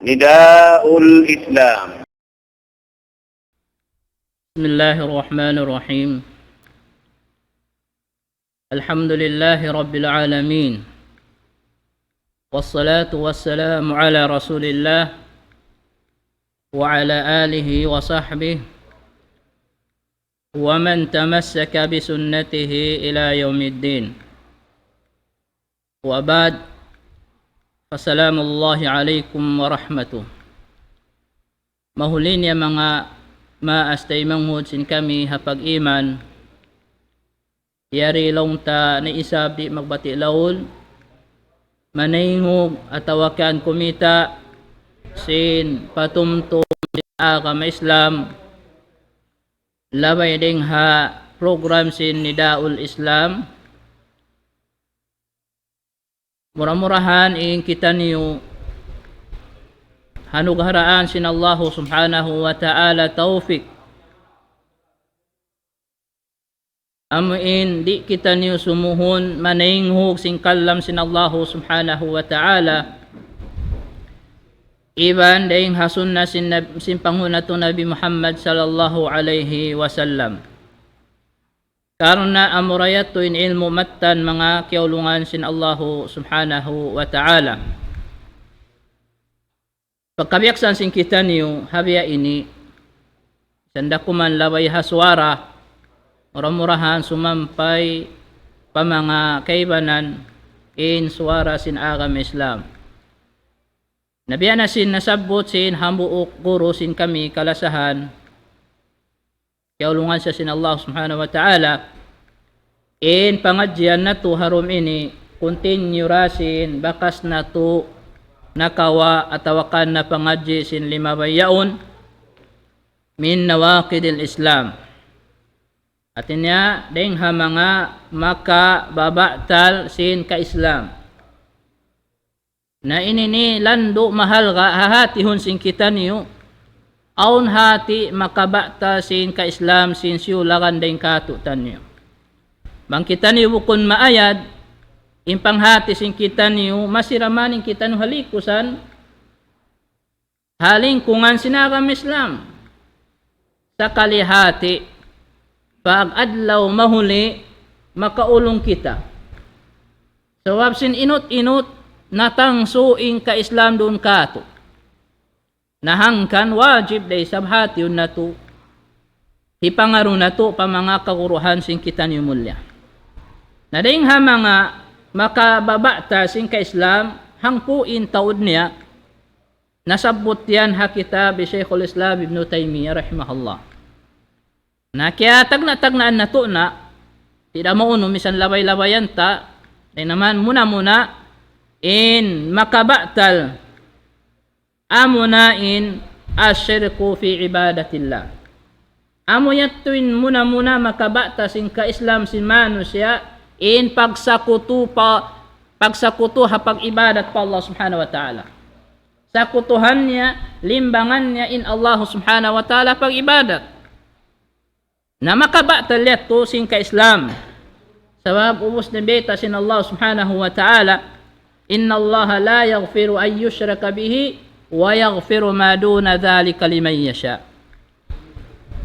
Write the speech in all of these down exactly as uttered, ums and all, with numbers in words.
نداء الإسلام. بسم الله الرحمن الرحيم. الحمد لله رب العالمين. والصلاة والسلام على رسول الله وعلى آله وصحبه ومن تمسك بسنته إلى يوم الدين. وبعد، فسلام الله عليكم ورحمته. Mahuli niya manga maas taymanghud sin kami ha pag-iman, yari laung ta na isab di' magbati' laung, manaynghug atawa kan kumita' sin patumtum sin agama Islam, labay dayng ha program sin Nidaul Islam. Mura-murahan in kitaniyu hanugharaan sin Allahu Subhanahu wa Ta'ala tawfik. Amu in di' kitaniyu sumuhun manaynghug sin kalam sin Allahu Subhanahu wa Ta'ala. Iban dayng ha sunna sin, nab- sin panghu' natu' Nabi Muhammad sallallahu alayhi wasallam. Karna' amura yadtu in ilmu' mattan manga kiyaulungan sin Allahu Subhanahu wa Ta'ala. Pagkabiyaksahan sin kitaniyu, ha biya' ini, sanda kuman labay ha suwara, mura-murahan sumampay pa manga kaibanan in suwara sin agama Islam. Na biya' na sin nasabbut sin hambuuk guru sin kami kalasahan, kiyaulungan siya sin Allah Subhanahu wa Ta'ala, in pangadjian natu' ha dum ini, continue da sin bakas natu' nakawa' atawa kan napangadji' sin limabay yaun, من نواقض الإسلام. Hati niya, dayng ha manga makababatal sin ka-Islam. Na ini in landu' mahalga' ha hatihun sin kitaniyu, awn hati makabatal sin ka-Islam sin siyulagan dayng kātu'niyu. Bang kitaniyu bukun maayad, in panghati sin kitaniyu, masi da man in kitaniyu ha likusan, ha lingkungan sin agama Islam. Sakali hati, pag-adlaw mahuli, makaulung kita. Sabab sin inut-inut, natangsu in ka-Islam duun kātu'. Na hangkan wajib da isab hatihun natu', hipangaru natu' pa manga kaguruhan sin kitaniyu mulliya. Na dayng ha manga makababatal sin ka-Islam, hangpu' in taud niya, nasabbut yan ha kitab hi Shaykhul Islam Ibn Taymiyyah rahimahullah. Na kiyatagna'-tagnaan natu' na, di' da maunu misan labay-labayan ta, dayn ha muna-muna in makabatal, amuna in الشرك في عبادة الله. Amu yadtu in muna-muna makabatal sin ka-Islam sin manusiya', in pagsakutu pa, pagsakutu ha pag-ibadat pa Allah Subhanahu wa Ta'ala. Sakutuhan niya, limbangan niya in Allah Subhanahu wa Ta'ala pag-ibadat. Na makabatal yadtu sin ka-Islam. Sabab ubus na bayta' sin Allah Subhanahu wa Ta'ala, إن الله لا يغفر أن يشرك به ويغفر ما دون ذلك لمن يشاء.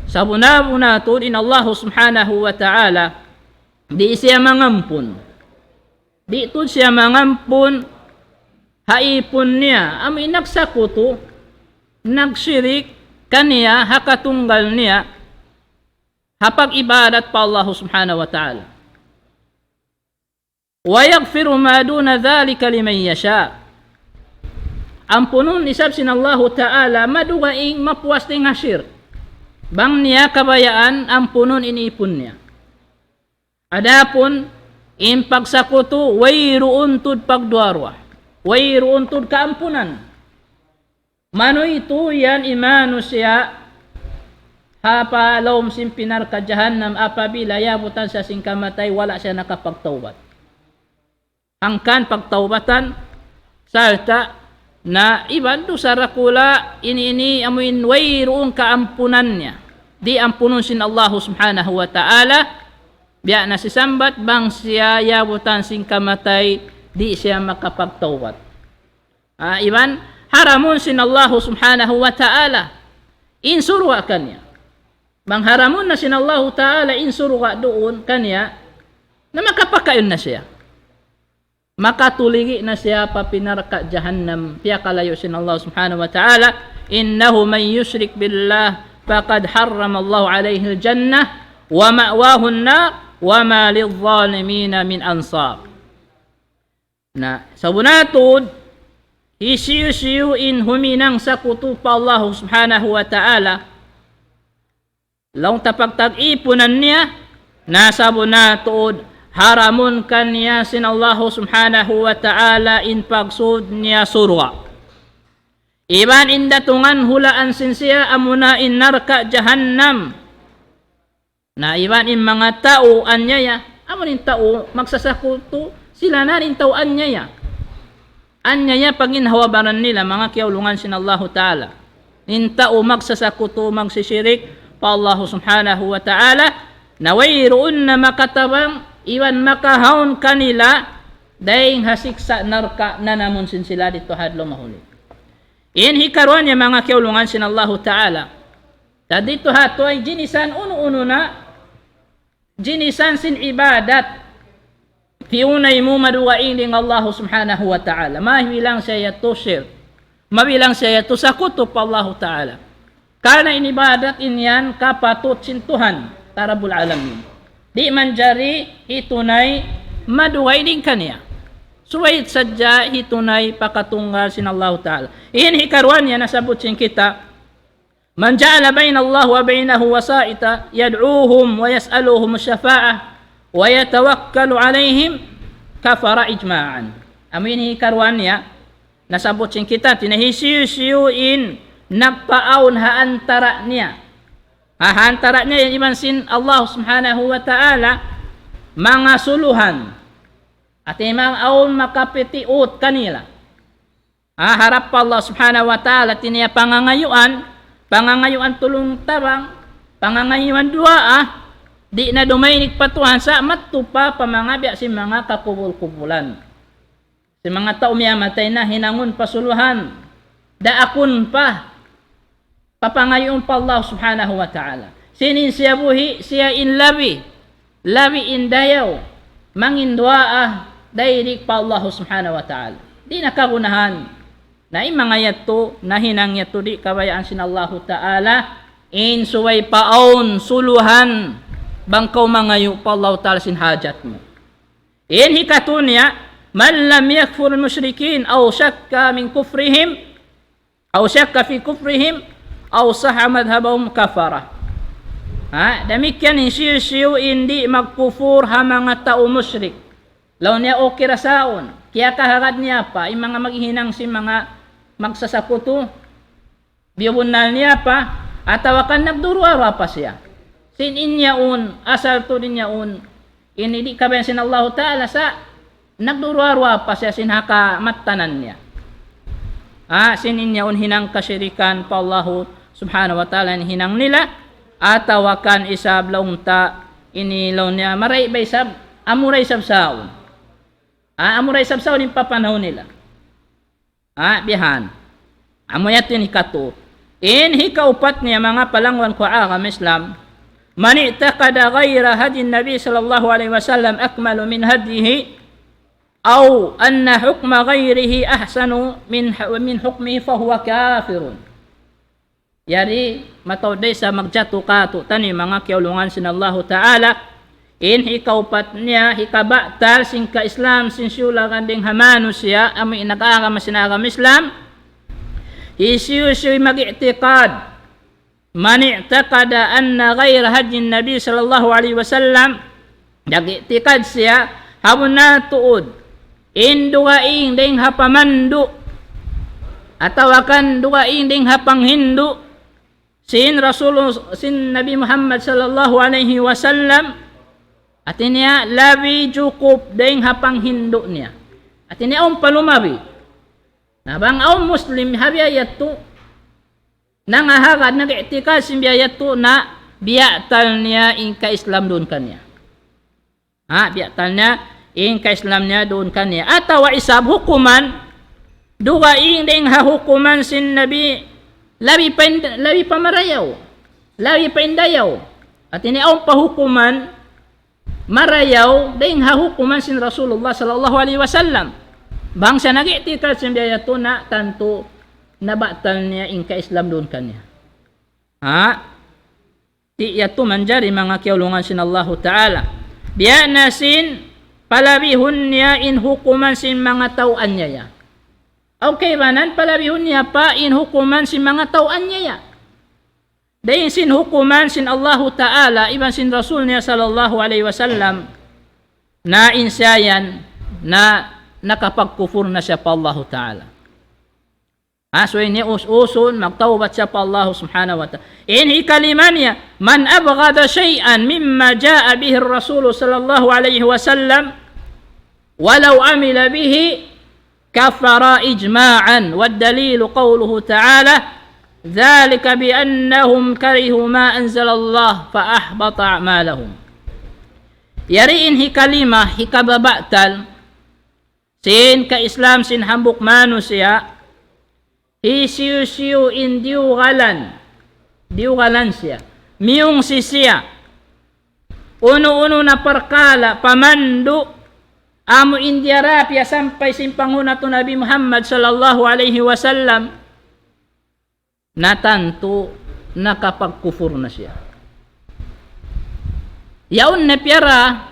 Sabuna-buna tuud in Allah Subhanahu wa Ta'ala, di' siya mangampun. Di' tuud siya mangampun ha ipun niya, amu in nagsakutu, nagsirik kaniya, ha katunggal niya, ha pag-ibadat pa Allah Subhanahu wa Ta'ala. ويغفر ما دون ذلك لمن يشاء. Ampunun isab sin Allahu Ta'ala, madugaing mapuas dayn ha shirk. Bang niya kabayaan, ampunun in ipun niya. Adapun in pagsakutu, wayruun tuud pagduwa-ruwa. Wayruun tuud kaampunan. Manuytuy yan in manusiya' ha pa lawm sin api narka' jahannam apabila yabutan siya sin kamatay, wala' siya nakapagtawbat. Hangkan pagtawbatan, sarta' na iban dusa dakula' ini, ini amu in wayruun kaampunan niya. Di' ampunun sin Allahu Subhanahu wa Ta'ala, biya' na sin sambat bang siya yabutan sin kamatay, di' siya makapagtawbat. Ah, iban, haramun sin Allahu subhanahu wa ta'ala in surga' kaniya. Bang haramun na sin Allahu ta'ala in surga' duun kaniya, na makapakaun na siya. Makatuligi na siya pa narka' jahannam, piyakalayu' sin Allah subhanahu wa ta'ala, إنه من يشرك بالله فقد حرم الله عليه الجنة ومأواه النار وما للظالمين من أنصار. Na, sabunnal tuud, hisiyu-siyu in huminang sakutu pa Allah subhanahu wa ta'ala, laung ta pagtag-ipunan niya, na sabunnal tuud haramun kaniya sin Allahu subhanahu wa ta'ala in pagsud niya surga'. Iban in datungan hulaan sin siya amuna in narka' jahannam. Na iban in manga tau anyaya, amun in tau magsasakutu, sila na in tau anyaya. Anyaya pa ginhawa-baran nila, manga kiyaulungan sin Allahu Ta'ala. In tau magsasakutu, magsisirik pa Allahu Subhanahu wa Ta'ala, na wayruun na makatabang, iban makahaun kanila, dayng ha siksa' narka' nanamun sin sila didtu ha adlaw mahuli. In hikaruwa niya, manga kiyaulungan sin Allahu Ta'ala. Tadi tu ha tuway jinisan unu-unu na, jinisan sin ibadat. Tiyunay mu madugaing dayn Allah Subhanahu wa Ta'ala. Mabilang siya yadtu shirk. Mabilang siya yadtu sakutu pa Allahu Ta'ala. Karna' in ibadat in yan kapatut sin Tuhan, ta Rabbul Alamin. Di' manjari hitunay madugaing dayn kaniya. Subay sadja hitunay pakatunggal sin Allahu Ta'ala. In hikaruwa niya nasabbut sin kita, من جعل بين الله وبينه وسائط يدعوهم ويسألهم الشفاعة ويتوكل عليهم كفر إجماعا. Amu ini hikaruwa niya, nasabbut sin kita, hisiyu-siyu in nagpaawn ha antara' niya. Ha, ha antara' niya iban sin Allah Subhanahu wa Ta'ala, manga suluhan. Hati niya awn makapitiut kanila. Ha, harap pa Allah Subhanahu wa Ta'ala, hati niya pangangayuan, pangangayuan tulung-tabang, pangangayuan duwaa, di' na dumaynig pa Tuhan sa' madtu pa pa manga biya' sin manga kakubul-kubulan. Sin manga tau miyatay na hinangun pa suluhan, daakun pa, papangayuun pa Allah Subhanahu wa Ta'ala. Sin in siya buhi', siya in labi, labi in dayaw, mangin duwaa, daydig pa Allah Subhanahu wa Ta'ala. Di' na kagunahan. Na in manga yadtu, nahinang yadtu di' kabayaan sin Allahu Ta'ala, in subay paawn suluhan, bang kaw mangayu' pa Allahu Ta'ala sin hajat mu. In hikatu niya, من لم يكفر المشركين أو شك من كفرهم أو شك في كفرهم أو صح مذهبهم كفر. Ha, damikkiyan in hisiyu-siyu in di' magkufur ha manga tau mushrik. Laung niya okay ra sa yaun. Kiyakahagad niya pa, in manga maghihinang sin manga magsasakutu. Biya' bunnal niya pa, atawa kan nagduruwa-ruwa pa siya. Sin in yaun, asal tuud in yaun. Ini di' kabayaan sin Allahu Ta'ala sa' nagduruwa-ruwa pa siya sin ha kamattanan niya. Ha, sin in yaun hinang kasirikan pa Allahu Subhanahu wa Ta'ala in hinang nila, atawa kan isab laung ta ini laung niya, marayaw ba isab, amura isab sa yaun. Ha, amura isab sa yaun in papanhaw nila. Ha, bihan. Amu yadtu in hikatu. In hikaupat niya manga palangwan ku agama Islam, من اعتقد غير هدي النبي صلى الله عليه وسلم أكمل من هديه أو أن حكم غيره أحسن من ح-، من حكمه فهو كافر. Yari, mataud da isab magjatu kātu'niyu manga kiyaulungan sin Allahu Ta'ala, in hikaupat niya, hikabatal sin ka-Islam, sin siyulagan dayn ha manusiya', amu in nag-agama sin agama Islam, hisiyu-siyu mag-i'tiqad, من اعتقد أن غير هدي النبي صلى الله عليه وسلم, nag-i'tikad siya, ha bunnal tuud, in dugaing dayn ha pamandu', atawa kan dugaing dayn ha panghindu', sin Rasul, sin Nabi Muhammad sallallahu alayhi wasallam, hati niya labi jukup dayn ha panghindu' niya. Hati niya awn pa lumabi. Na bang awn Muslim ha biya' yadtu, nangahagad, nag-i'tikad sin biya' yadtu na biya'tal niya in ka-Islam duun kaniya. Ha, biya'tal niya in ka-Islam niya duun kaniya. Atawa isab hukuman, dugaing dayn ha hukuman sin Nabi, labi pa in-, labi pa marayaw, labi pa in dayaw. Hati niya awn pa hukuman marayaw dayn ha hukuman sin Rasulullah sallallahu alayhi wasallam. Bang siya nag-i'tikad sin biya' yadtu na tantu nabatal niya in ka-Islam duun kaniya. Ha? Di' yadtu manjari manga kiyaulungan sin Allahu Ta'ala. Biya' na sin palabihun niya in hukuman sin manga tau anyaya. Okay ba nan palabihun niya pa in hukuman sin manga tau anyaya? Dayn sin hukuman sin Allahu Ta'ala, iban sin Rasul niya sallallahu alayhi wasallam, na in siya yan, na nakapagkufur na siya pa Allahu Ta'ala. Ha, so ini us-usun, magtawbat siya pa Allah subhanahu wa ta'ala. In hikalima niya, من أبغض شيئا مما جاء به الرسول صلى الله عليه وسلم ولو عمل به كفر إجماعا، والدليل قوله تعالى: ذلك بأنهم كرهوا ما أنزل الله فأحبط أعمالهم. Yari in hikalima, hikababatal, sin ka-Islam sin hambuuk manusiya', hisiyu-siyu in diyugalan, diyugalan siya, miyungsi siya, unu-unu na parkala', pamandu', amu in diyarapi sampay sin panghu' natu' Nabi Muhammad sallallahu alayhi wasallam, na tantu nakapagkufur na siya. Yaun na piyara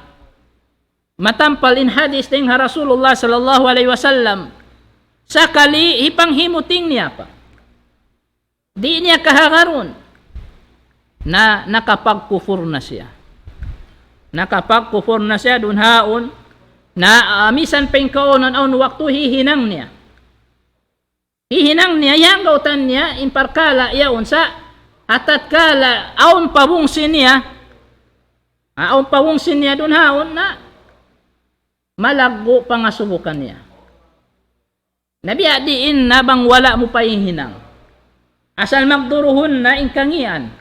matampal in hadis dayn ha Rasulullah sallallahu alayhi wasallam. Sakali hipanghimuting niya pa, di' niya kahagarun, na nakapagkufur na siya. Nakapagkufur na siya duun haun, na, ah, misan pa in kaunun awn waktu hihinang niya. Hihinang niya, hiyanggawtan niya in parkala' yaun sa', ha tatkala awn pa bungsi niya, ah, awn pa bungsi niya duun haun na malaggu' pangasubu kaniya. Na biya' diin na bang wala' mu pa hihinang. Asal magduruhun na in kangīan.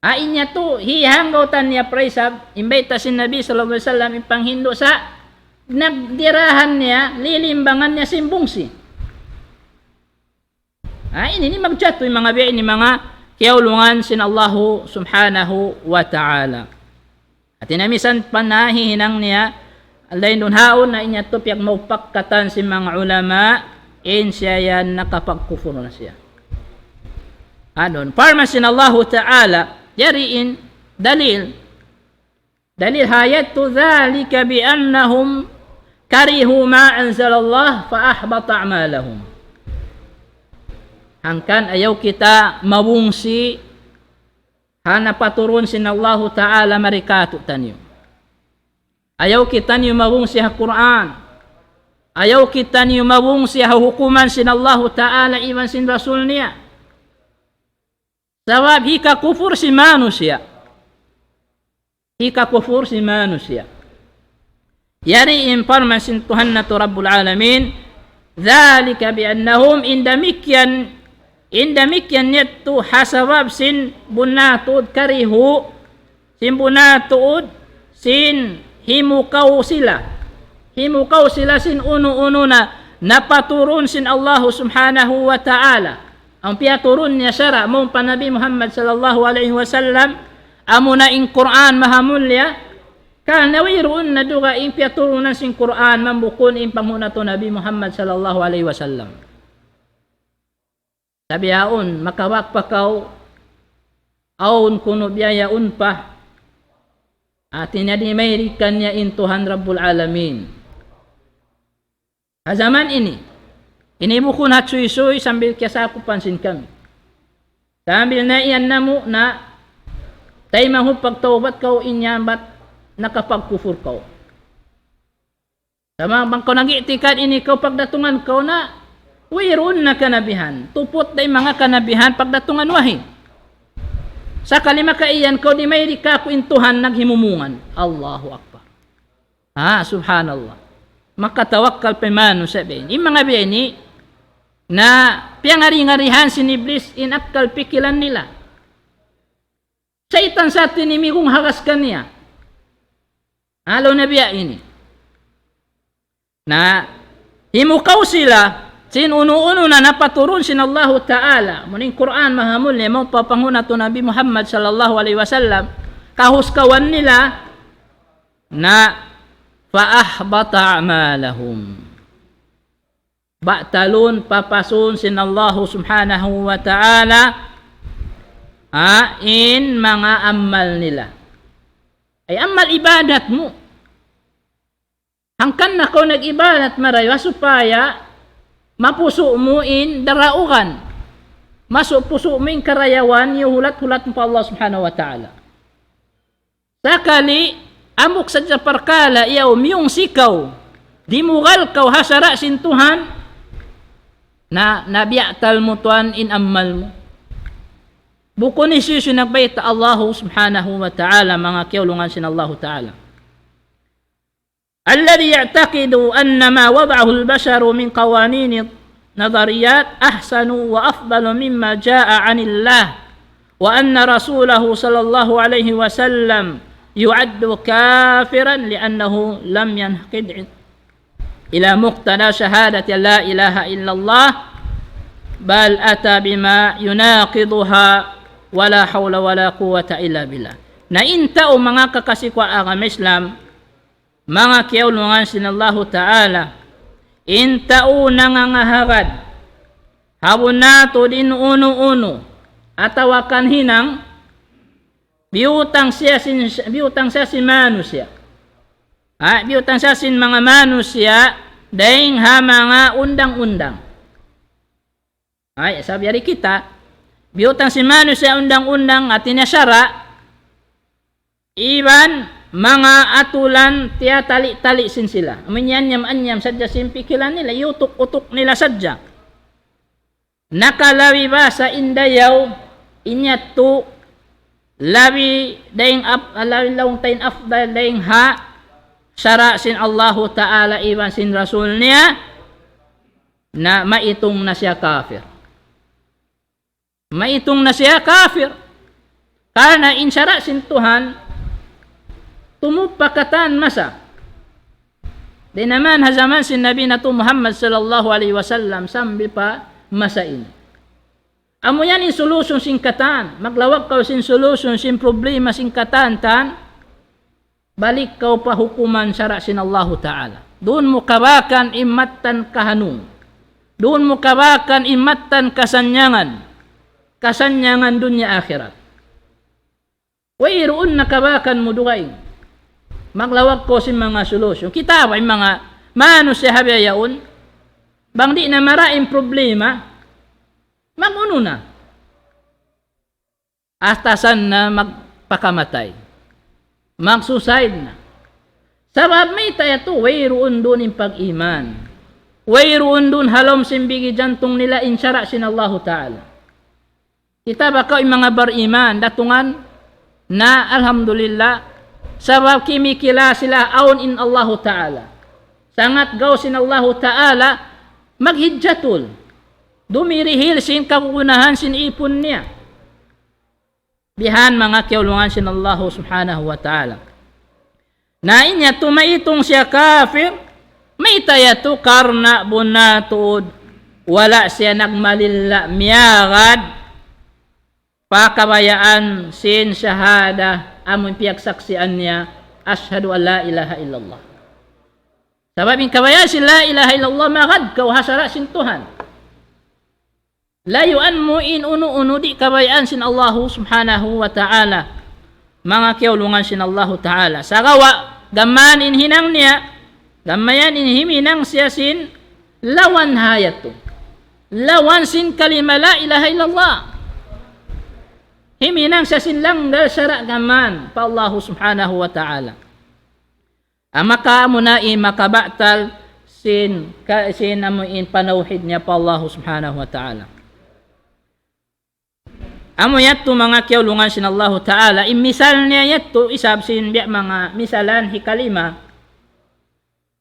Ha, in yadtu, hiyanggawtan niya pa isab, in bayta' sin Nabi sallallahu alayhi wasallam, in panghindu' sa', nagdirahan niya, lilimbangan niya sin bungsi. Ha, ini, ini magjatu, in manga biya' ini manga kiyaulungan sin Allahu subhanahu wa ta'ala. Hati niya misan pa na hihinang niya, lain duun haun na in yadtu piyagmaupak katan sin manga ulama, in siya yan nakapagkufur na siya. Anun, parman sin Allahu Ta'ala, yari in dalil, dalil ha yadtu, ذلك بأنهم كرهوا ما أنزل الله فأحبط أعمالهم. Hangkan ayaw kita mabungsi ha napaturun sin Allahu Ta'ala mari kātu'niyu. Ayaw kitaniyu mabungsi ha Qur'an. Ayaw kitaniyu mabungsi ha hukuman sin Allahu Ta'ala iban sin Rasul niya. Sabab hikakufur sin manusiya'. Hikakufur sin manusiya'. Yari in parman sin Tuhan natu' Rabbul Alamin, ذلك بأنهم, in damikkiyan, in damikkiyan yadtu ha sabab sin bunnal tuud كرهوا, sin bunnal tuud sin himukaw sila. Himukaw sila sin unu-unu na napaturun sin Allahu subhanahu wa ta'ala. Amu in piyaturun niya sara' mawn pa Nabi Muhammad sallallahu alayhi wasallam, amuna in Qur'an mahamulliya, karna' wayruun na dugaing piyaturunan sin Qur'an, bang bukun in panghu' natu' Nabi Muhammad sallallahu alayhi wasallam. Sa' bihaun, makabak pa kaw, awn kunu' biya' yaun pa. Hati niya di' mayri kaniya in Tuhan Rabbul Alamin. Ha jaman ini, ini bukun ha suysuy sambil kiyasakupan sin kami. Sambil na iyan namu' na, taymanghud pagtawbat kaw in yan bat nakapagkufur kaw. Sa' bang kaw nag-i'tikad ini kaw pagdatungan kaw na, wayruun na kanabihan. Tuput da in manga kanabihan pagdatungan wahi. Sakali makaiyan kaw di' mayri kaku' in Tuhan naghimumungan. Allahu Akbar. Ha, subhanallah. Makatawakkal pa in manusiya' biya' ini. In manga biya' ini, na piyangari-ngarihan sin Iblis in akkal pikilan nila. Saytan sa' tinimigung hagas kaniya. Halaw na biya' ini. Na, Himukaw sila sin unu-unu na napaturun sin Allahu Ta'ala. Amu in Qur'an mahamulliya, mawn pa panghu' natu' Nabi Muhammad sallallahu alayhi wasallam, kahuskawan nila na فأحبط أعمالهم. Batalun, papasun sin Allahu Subhanahu wa Ta'ala, ha, in manga amal nila. Ay amal ibadat mu. Hangkan na kaw nag-ibadat marayaw, ha supaya mapusu' mu in daraugan. Masu-, pusu' mu in karayawan, iyuhulat-hulat mu pa Allah Subhanahu wa Ta'ala. Sakali, hambuuk sadja parkala', yaun miyungsi kaw, dimugal kaw ha sara' sin Tuhan, na, nabiyatal mu tuwan in amal mu. Bukun hisiyu-siyu nagbayta', Allahu Subhanahu wa Ta'ala, manga kiyaulungan sin Allahu Ta'ala. الذي يعتقد أن ما وضعه البشر من قوانين نظريات أحسن وأفضل مما جاء عن الله، وأن رسوله صلى الله عليه وسلم يعد كافرا لأنه لم ينقد إلى مقتضى شهادة لا إله إلا الله، بل أتى بما يناقضها، ولا حول ولا قوة إلا بالله. Na in tau, manga kakasi ku ha agama Islam, manga kiyaulungan sin Allahu Ta'ala, in tau nangangahagad ha bunnal tuud in unu-unu atawa kan hinang, biyutang siya sin, biyutang siya sin manusiya'. Ha, biyutang siya sin manga manusiya' dayng ha manga undang-undang. Ay, sabab yari kita, biyutang sin manusiya' undang-undang, hati niya sara', iban manga atulan tiyatali-tali sin sila. Amu in iyanyam-anyam sadja sin pikilan nila, iyutuk-utuk nila sadja. Nakalabi ba sa in dayaw, in yadtu, labi dayng af-, labi laung ta in afdal dayng ha sara' sin Allahu Ta'ala iban sin Rasul niya, na maitung na siya kafir. Maitung na siya kafir. Karna' in sara' sin Tuhan, tumup pa katan masa. Di' na man ha jaman sin Nabi natu' Muhammad sallallahu alayhi wasallam, sambil pa masa ini. Amu yan in solution sin katan. Maglawag kaw sin solution sin problema sin katan, tan. Balik kaw pa hukuman sara' sin Allahu Ta'ala. Duun mu kabakan in mattan kahanung. Duun mu kabakan in mattan kasannyangan. Kasannyangan dunya akhirat. Wayruun na kabakan mu dugaing. Maglawag kaw sin manga solution. Kita' ba in manga manusiya' ha biya' yaun? Bang di' na marayaw in problema, mag-unu na? Atasan na magpakamatay. Mag-suicide na. Sabab mayta' yadtu, wayruun duun in pag-iman. Wayruun duun ha lawm sin bigi jantung nila in sara' sin Allahu Ta'ala. Kita' ba kaw in manga bariman, datungan na, alhamdulillah, sabab kimikila sila awn in Allahu Ta'ala. Sangat gaus sin Allahu Ta'ala, maghijjatul. Dumirihil sin kagunahan sin ipun niya. Bihan manga kiyaulungan sin Allahu Subhanahu wa Ta'ala. Na in yadtu maitung siya kafir, mayta' yadtu? Karna' bunnal tuud, wala' siya nagmalilla' miyagad pa kabayaan sin shahada amun piyagsaksian niya, أشهد أن لا إله إلا الله. Sabab in kabayaan sin لا إله إلا الله, magad kaw ha sara' sin Tuhan. Layuan mu in unu-unu di' kabayaan sin Allahu Subhanahu wa Ta'ala. Manga kiyaulungan sin Allahu Ta'ala. Sagawa', gam mayan in hinang niya, gam mayan in himinang siya sin lawan ha yadtu. Lawan sin kalima لا إله إلا الله. Himinang siya sin langgal sara' gam mayan pa Allahu Subhanahu wa Ta'ala. Amuna in makabatal sin ka-, sin amu in panawhid niya pa Allahu Subhanahu wa Ta'ala. Amu yadtu manga kiyaulungan sin Allahu Ta'ala, in misal niya yadtu isab sin biya' manga misalan hikalima.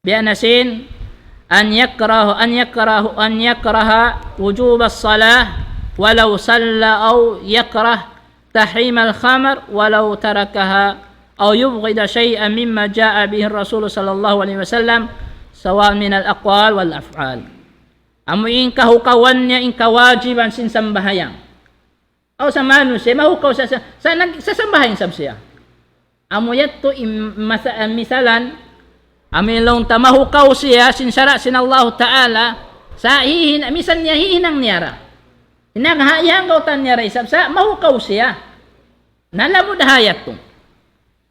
Biya' na sin, أن يكره، أن يكره، أن يكره وجوب الصلاة ولو صلى، أو يكره تحريم الخمر ولو تركها، أو يبغض شيئا مما جاء به الرسول صلى الله عليه وسلم، سواء من الأقوال والأفعال. Amu in kahukawan niya in kawajiban sin sambahayang. Aw sa manusiya', mahukaw sa, sa, sa, nag-, sa sambahayang isab siya. Amu yadtu in masa-, ah, misalan, amu in laung ta mahukaw siya sin sara' sin Allahu Ta'ala, sa hihin-, misan niya hihinang niya ra. Hinang ha, iyanggaw ta niya ra isab, sa mahukaw siya. Na lamud ha yadtu.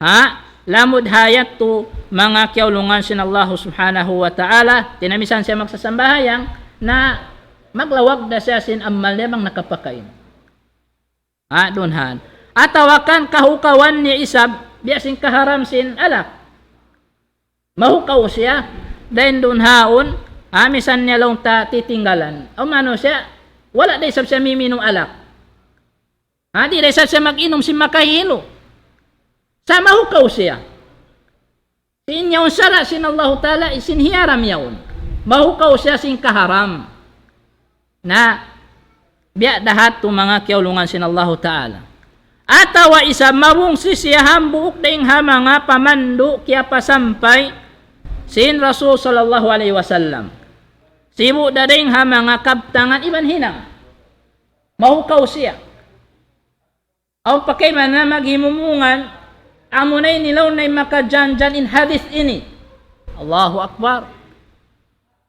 Ha? Lamud ha yadtu manga kiyaulungan sin Allahu Subhanahu wa Ta'ala, tinamisan siya magsasambahayang, na maglawag da siya sin amal niya bang nakapakain. Ha, dunhan. Atawa kan kahukawan niya isab, biya' sin kaharam sin alak. Mahukaw siya, dayn dunhaun, ha, misan niya laung ta titinggalan. Aw manusiya', wala' da isab siya miminum alak. Ha, di' da isab siya mag-inum sin makahilu. Sa mahukaw siya. Sin yaun sara' sin Allahu Ta'ala, sin hiyaram yaun. Mahukaw siya sin kaharam. Na, biya' da hadtu manga kiyaulungan sin Allahu Ta'ala. Atawa isab mabungsi siya hambuuk dayn ha manga pamandu' kiyapasampay sin Rasul sallallahu alayhi wasallam. Sibu' da dayn ha manga kabtangan iban hinang. Mahukaw siya. Awn pa kayman na maghimumungan, amuna ini laung niya in makajanjan in hadith ini. Allahu Akbar.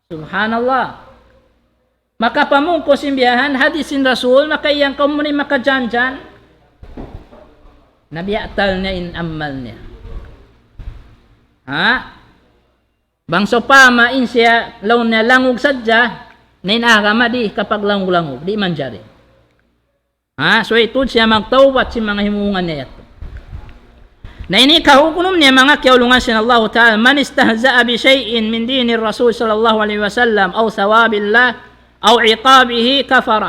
Subhanallah. Makapamung kaw sin biya' han hadith sin Rasul, makaiyang kaw amuna in makajanjan. Na biyatal niya in amal niya. Ha? Bang sawpama in siya laung niya langug sadja, na in agama di' kapaglangug-langug, di' manjari. Ha, subay tuud siya magtawbat sin manga himumungan niya yadtu. Na ini kahukunum niya manga kiyaulungan sin Allahu Ta'ala, من استهزأ بشيء من دين الرسول صلى الله عليه وسلم أو ثواب الله أو عقابه كفر.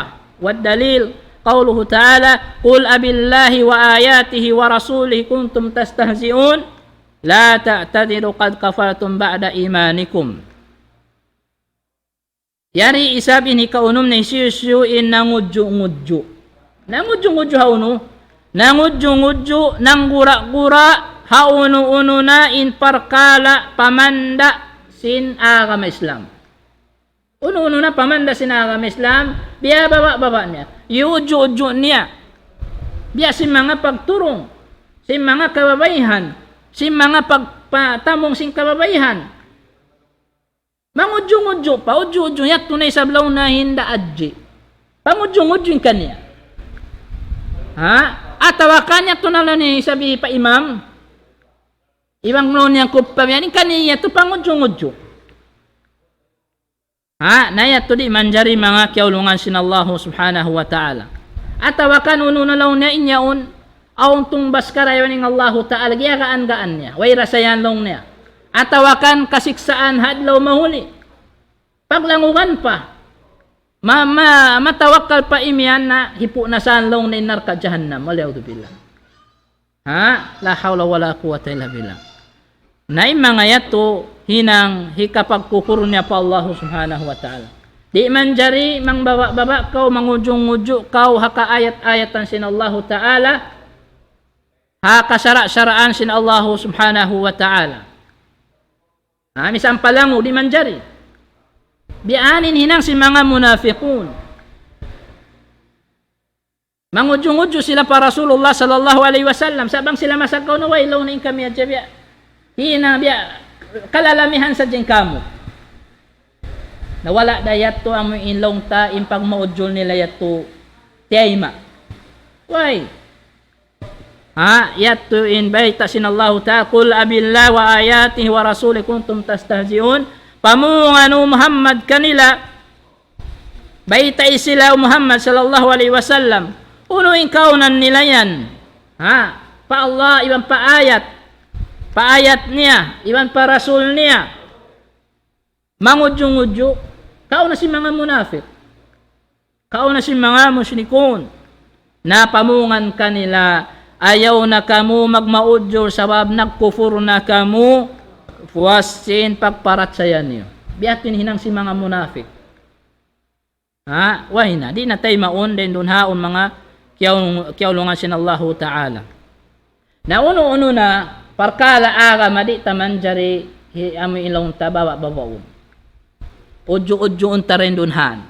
والدليل قوله تعالى: قل أبالله وآياته ورسوله كنتم تستهزئون لا تعتذروا قد كفرتم بعد إيمانكم. Yari isab in hikaunum niya hisiyu-siyu in nangudju'-ngudju'. Nangudju'-ngudju' ha unu? Nangudju'-ngudju', nanggura-gura, ha unu-unu na in parkala' pamanda' sin agama Islam. Unu-unu na pamanda' sin agama Islam, biyababa'-baba' niya. Iyudju'-udju' niya. Biya' sin manga pagturung, sin manga kababaihan, sin manga pagpatamung sin kababaihan. Mangudju'-ngudju' pa, udju'-udju' yadtu na isab laung niya hinda' adji'. Pangudju'-ngudju' in kaniya. Ha? Atawa kan yadtu na laung niya isab pa imam. Iban laung niya kupa' yan, in kaniya yadtu pangudju'-ngudju'. Ha? Na yadtu di' manjari manga kiyaulungan sin Allahu Subhanahu wa Ta'ala. Atawa kan unu na laung niya in yaun, awn tungbas karayawan in Allahu Ta'ala, giyagaan-gaan niya. Way rasayan laung niya. Atawa kan kasiksaan ha adlaw mahuli. Paglangugan pa. Ma-, ma-, matawakkal pa imiyan na hipu' na saan laung niya in narka' jahannam. والعياذ بالله. Ha? لا حول ولا قوة إلا بالله. Na in manga yadtu hinang hikapagkupur niya pa Allahu Subhanahu wa Ta'ala. Di' manjari mangbaba'-baba' kaw, mangudju'-ngudju' kaw ha kaayat-ayatan sin Allahu Ta'ala, ha kasara'-saraan sin Allahu Subhanahu wa Ta'ala. Ha, misan pa langu', di' manjari. Biya' ini in hinang sin manga munafiqun. Mangudju'-ngudju' sila pa Rasulullah sallallahu alayhi wasallam. Sa' bang sila masaggaw na, way, laung niya in kami hadja biya'. Hinang biya', kalalamihan sadja in kamu. Na wala' da yadtu amu in laung ta, in pagmaudjul nila yadtu tiyayma'. Way. Ha, yadtu in bayta' sin Allahu Ta'ala, قل أبالله وآياته ورسوله كنتم تستهزئون. Pamungan, O Muhammad, kanila, baytai sila, O Muhammad sallallahu alayhi wasallam, unu in kaunan nila yan? Ha? Pa Allah, iban pa ayat. Pa ayat niya, iban pa Rasul niya. Mangudju'-ngudju', kauna sin manga munafik. Kauna sin manga mushrikun. Na pamungan kanila, ayaw na kamu magmaudjul sabab nagkufur na kamu, puas sin pagparachaya niyu. Biya' ha yan in hinang sin manga munafik. Ha, way na, di' na taymaun, dayn duun haun manga kiyaul-, kiyaulungan sin Allahu Ta'ala. Na unu-unu na parkala' agama di' ta manjari hi-, amu in laung ta bawa-bawaun. Udju-udjuun ta dayn duun han.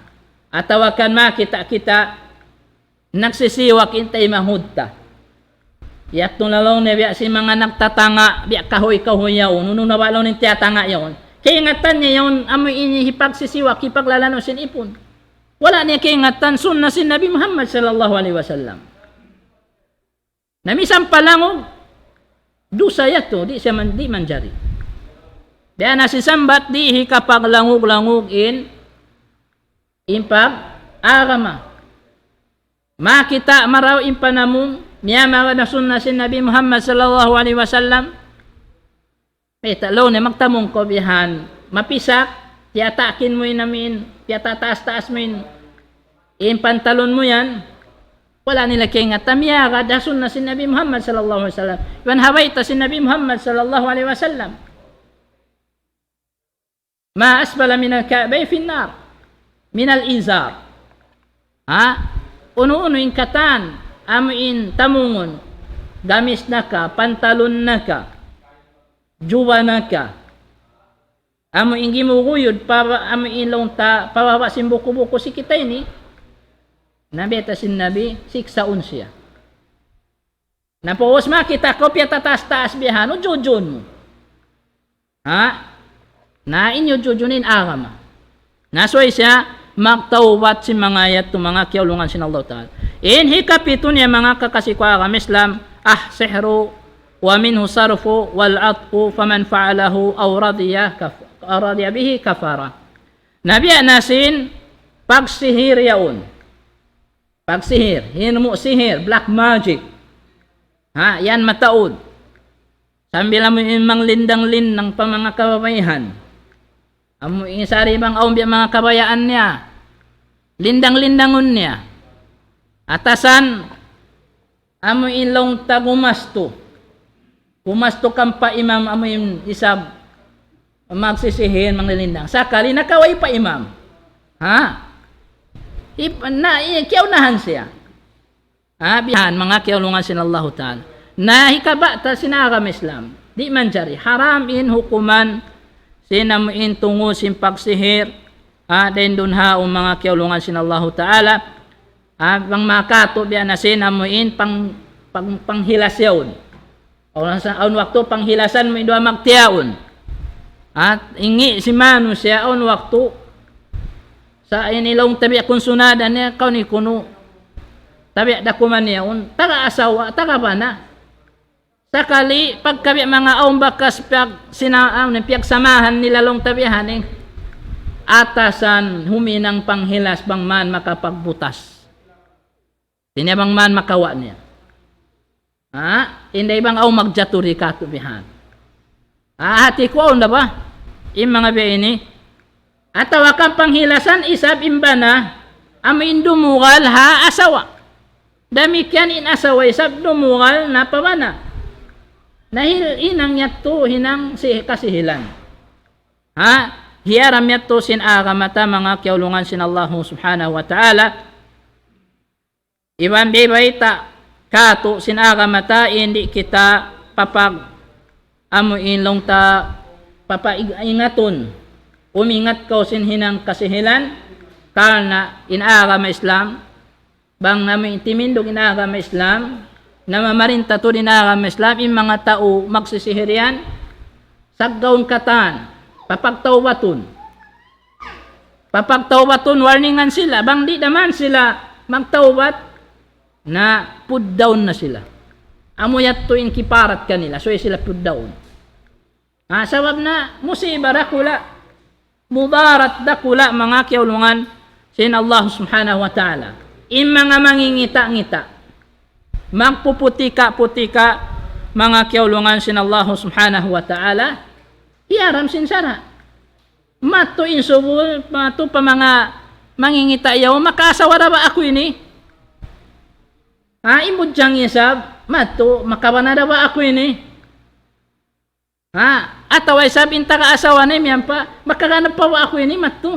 Atawa kan makakita' kita, nagsisiwak in taymanghud ta. Yadtu na laung niya biya' sin manga nagtatanga', biya' kahuy-kahuy yaun. Unu na ba laung in tiyatanga' yaun? Kaingatan niya yaun, amu ini hipagsisiwak, hipaglalanu' sin ipun. Wala' niya kaingatan sunna sin Nabi Muhammad sallallahu alayhi wasallam. Na misan pa langug, dusa yadtu, di' siya man, di' manjari. Biya' na sin sambat, di' hikapaglangug-langug in, in pag-agama. Makakita' marayaw in panamung, miyamagad ha sunna sin Nabi Muhammad sallallahu alayhi wasallam. Mayta' laung niya magtamung kaw bihan, mapisak, piyatakin mu in amu in, piyatataas-taas mu in, in pantalon mu yan. Wala' nila kaingatan miyagad ha sunna sin Nabi Muhammad sallallahu alayhi wasallam. Iban ha bayta' sin Nabi Muhammad sallallahu alayhi wasallam. ما أسفل من الكعبين في النار من الإزار. Ha? Unu-unu in katan, amu in tamungun, gamis na ka, pantalon na ka, juba na ka. Amu in gimuguyud pa, amu in laung ta, pababa' sin buku-buku sin kita ini. Na bayta' sin Nabi, siksaun siya. Na pag'ubus makakita' kaw piyatataas-taas bihan, udju-udjuun mu. Ha? Na in udju-udjuun in agama. Na subay siya magtawbat sin manga yadtu manga kiyaulungan sin Allah Ta'ala. In hikapitu niya manga kakasi ku agama Islam, السحر ومنه الصرف والعطف فمن فعله أو رضي كف-، أو رضي به كفر. Na biya' na sin pagsihir yaun. Pagsihir, hinang mu sihir, black magic. Ha, yan mataud. Sambil amu in manglindang-lindang pa manga kababaihan. Amu in sari bang awn biya' manga kabayaan niya. Lindang-lindangun niya. Atasan, amu in laung ta gumastu. Gumastu kan pa imam amu in isab magsisihir, manglilindang. Sakali nakaway pa imam. Ha? Ip-, na, i-, kiyaunahan siya. Ha, bihan, manga kiyaulungan sin Allahu Ta'ala. Na hikabatal sin agama Islam. Di' manjari. Haram in hukuman sin amu in tungud sin pagsihir. Ha, dayn duun ha, o manga kiyaulungan sin Allahu Ta'ala. Ha, bang makatu' biya' na sin amu in pang, pang, panghilas yaun. Awn sa-, awn waktu panghilasan mu in duwa magtiyaun. Ha, ingi' sin manusiya' awn waktu sa' ini laung ta biya' kunsunadan niya, kaw ni kunu'. Tabi' da kuman niya yaun, taga asawa, taga bana. Sakali, pagka biya' manga awn bakas piyag-, sina-, awn piyagsamahan nila laung ta biya' ha ini. Atasan huminang panghilas bang man makapagbutas. Di' niya bang man makawa' niya. Ha? Inday bang awn magjaturi katu' bihan. Ha, hati ku awn da ba? In manga biya' ini. Atawa kan panghilasan isab in bana, amu in dumugal ha asawa. Damikkiyan in asawa isab dumugal na pa bana. Na hil-, hinang yadtu, hinang si-, kasihilan. Ha? Hiyaram yadtu sin agama ta manga kiyaulungan sin Allahu Subhanahu wa Ta'ala. Iban biya' bayta' katu' sin agama ta, di' kita papag-, amu in laung ta papaig-, ingatun. Umingat kaw sin hinang kasihilan, karna' in agama Islam, bang amu in timindug in agama Islam, namamarinta tuud in agama Islam, in manga tau magsisihir yan, saggaun katan, papagtawbatun. Papagtawbatun, warningan sila. Bang di' da man sila magtawbat, na put down na sila. Amu yadtu in kiparat kanila, subay sila put down. Ha, sabab na musiba dakula', mudarat dakula', manga kiyaulungan sin Allah Subhanahu wa Ta'ala. In manga mangingita'-ngita', magpuputika-putika, manga kiyaulungan sin Allah Subhanahu wa Ta'ala, hiyaram sin sara'. Madtu in subul, madtu pa manga mangingita' yaun, makaasawa da ba aku ini? Ha, in budjang isab, madtu, makabana da ba aku ini? Ha, atawa isab in taga asawa niya miyan pa, makaganap pa ba aku ini, madtu?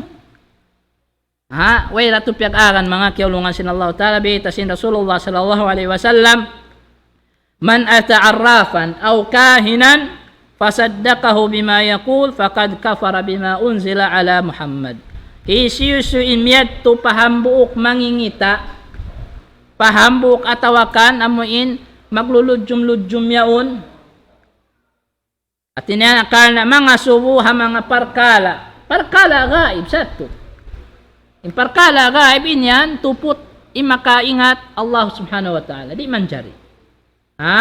Ha, way da tuud piyag-aran, manga kiyaulungan sin Allah Ta'ala, bayta' sin Rasulullah sallallahu alayhi wasallam, من أتى عرافا أو كاهنا فصدقه بما يقول فقد كفر بما أنزل على محمد. Hisiyu-siyu in miyadtu pa hambuuk mangingita', pa hambuuk atawa kan amu in magluludjum-ludjum yaun. Hati niya karna' mangasubu ha manga parkala'. Parkala' gaib sadtu. In parkala' gaib in yan tuput in makaingat Allah Subhanahu wa Ta'ala. Di' manjari. Ha?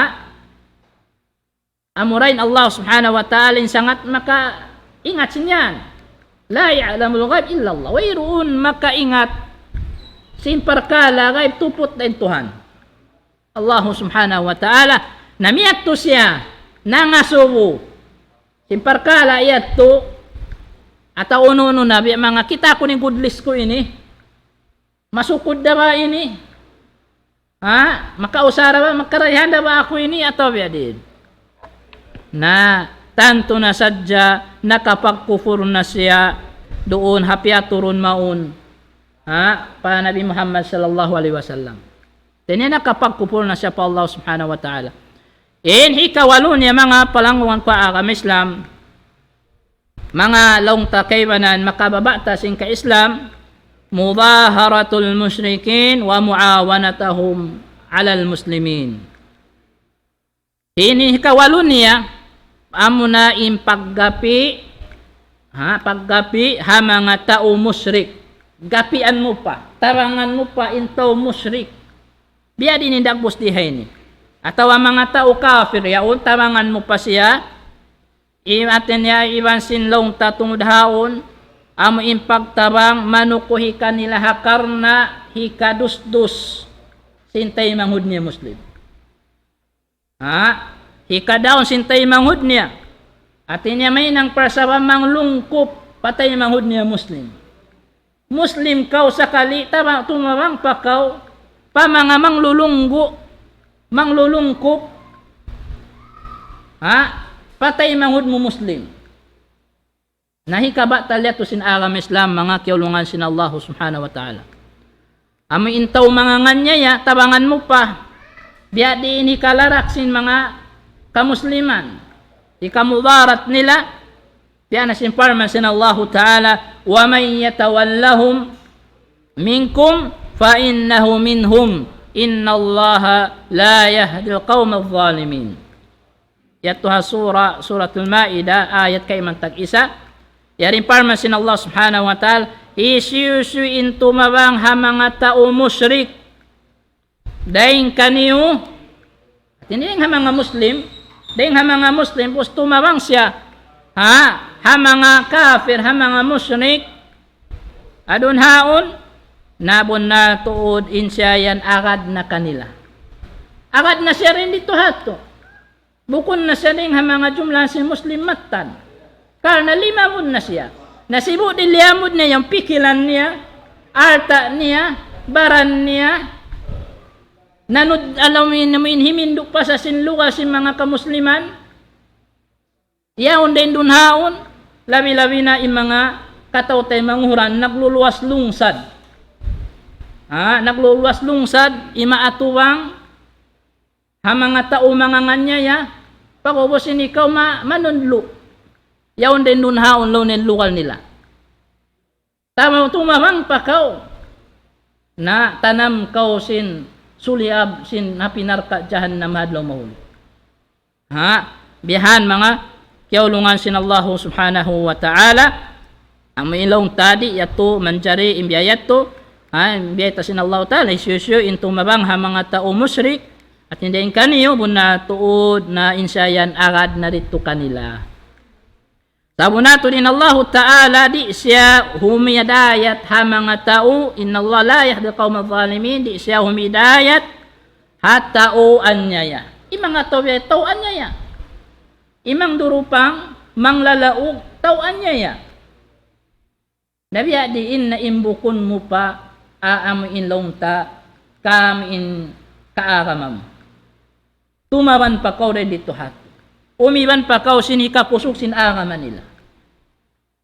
Amura in Allah Subhanahu wa Ta'ala in sangat makaingat sin yan. لا يعلم الغيب إلا الله. Wayruun makaingat sin parkala' gaib tuput dayn Tuhan. Allah Subhanahu wa Ta'ala. Na miyadtu siya, nangasubu sin parkala' yadtu, atawa unu-unu na, biya' manga kita' ku in good list ku ini. Masukud da ba ini? Ha? Makausaha da ba? Makarayahan da ba aku ini? Atawa biya' diin? Na, tantu na sadja nakapagkupur na siya duun ha piyaturun mawn. Ha? Pa Nabi Muhammad sallallahu alayhi wasallam. Hati niya nakapagkupur na siya pa Allah Subhanahu wa Ta'ala. In hikawalu niya manga palanggungan ku ha agama Islam, manga laung ta kaibanan makababa' ta sin ka-Islam, مظاهرة المشركين ومعاونتهم على المسلمين. Ini hikawalu niya, amuna in paggapi', ha, paggapi' ha manga tau mushrik. Gapian mu pa, tabangan mu pa in tau mushrik. Biya' diin in dagbus di ha ini. Atawa manga tau kafir, yaun tabangan mu pa siya, i-, hati niya iban sin laung ta tungud haun, amu in pagtabang manukuhi kanila ha karna' hikadusdus sin taymanghud niya Muslim. Ha? Hikadaun sin taymanghud niya. Hati niya mahinang parsabab manglungkup pa taymanghud niya Muslim. Muslim kaw sakali, taba-, tumabang pa kaw, pa manga manglulunggu', manglulungkup, ha? Pa taymanghud mu Muslim. Na hikabatal yadtu sin agama Islam, manga kiyaulungan sin Allah Subhanahu wa Ta'ala. Amu in tau manga nganiaya, tabangan mu pa. Biya' diin hikalarak sin manga kamusliman. Hikamudarat nila, biya' na sin parman sin Allahu Ta'ala, ومن يتولهم منكم فإنه منهم إن الله لا يهدي القوم الظالمين. Yadtu ha sura, Suratul Ma'idah, ayat kaiman tag-isa. Yari in parman sin Allah Subhanahu wa Ta'ala, hisiyu-siyu in tumabang ha manga tau mushrik dayn kaniyu, hati niya dayn ha manga Muslim, dayn ha manga Muslim, ubus tumabang siya, ha, ha manga kafir, ha manga mushrik, adun haun, na bunnal tuud in siya yan agad na kanila. Agad na siya dayn didtu ha yadtu. Bukun na siya dayn ha manga jumlahan sin Muslim mattan. Karna' limamud na siya. Na sibu' di' liyamud niya yan pikilan niya, alta' niya, baran niya. Nanud alamin namin himindu' pa sa sin lugal sin manga kamusliman. Yaun dayn duun haun, labi-labi na in manga kataw-taymanghuran, nagluluwas lungsad. Ha, nagluluwas lungsad, imaatubang, ha manga tau manga nganiaya, pag'ubus ini kaw ma-, manunlu'. Yaun dayn duun haun laung in lugal nila. Tama, tumabang pa kaw. Na tanam kaw sin suliab sin api narka' jahannam ha adlaw mahuli. Ha? Biya' ha yan manga kiyaulungan sin Allahu Subhanahu wa Ta'ala. Amu in laung ta di' yadtu manjari in biya' yadtu. Ha, in biya' ta sin Allahu Ta'ala, hisiyu-siyu in tumabang ha manga tau mushrik, hati niya dayn kaniyu, bunnal tuud na in siya yan agad na didtu kanila. Sabunnal tuud in Allahu Ta'ala di' siya humidayat ha manga tau, إن الله لا يهدي القوم الظالمين, di' siya humidayat ha tau aniaya. In manga tau biya' tau aniaya. In mangdurupang, manglalaug, tau aniaya. Na biya' diin na in bukun mu pa, a-, amu in laung ta, kam in kaagama mu. Tumaban pa kaw dayn didtu ha yadtu. Umiban pa kaw sin hikapusug sin agama nila.